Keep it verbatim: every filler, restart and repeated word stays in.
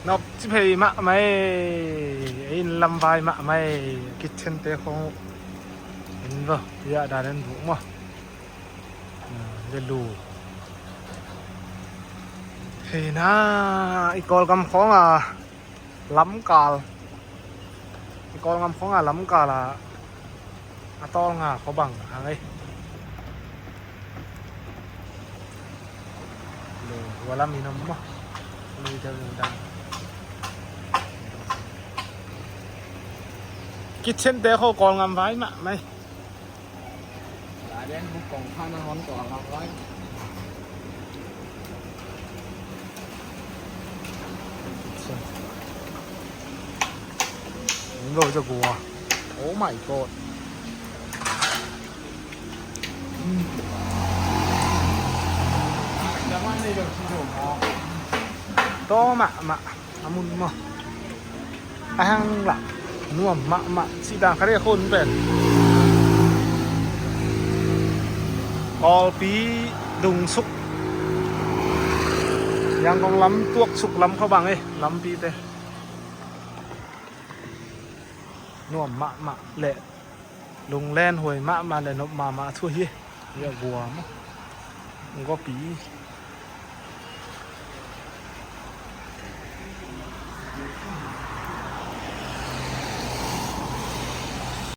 Nop ci phei mah mai. Ei in lam vai mah mai. Kitchen te khong. In vo. Ya dan en bu mo. De lu. Hei na, i Kawlgam khong a lamkal. I Kawlgam khong a lamkal a, a tawl nga kho bang hang ei. Lo, wa lam in om mo. Lui deu, lui deu. Kitchen te kho Kawlgam vai mah mai. Lai den bu kong khan a hon ko a ngam lai. Lo ja gua. Oh my God. To mah mah. A mun maw. A hang lah. Nuam mahmah. Sih dang kha re khun pen. Kawlpi dung suk. Yangon lam tuak suk lam kha bang e. Lampi te. Nuam mahmah le. Lunglen huai mahmah le nop mahmah thu hi. Ya gua maw. Gopi.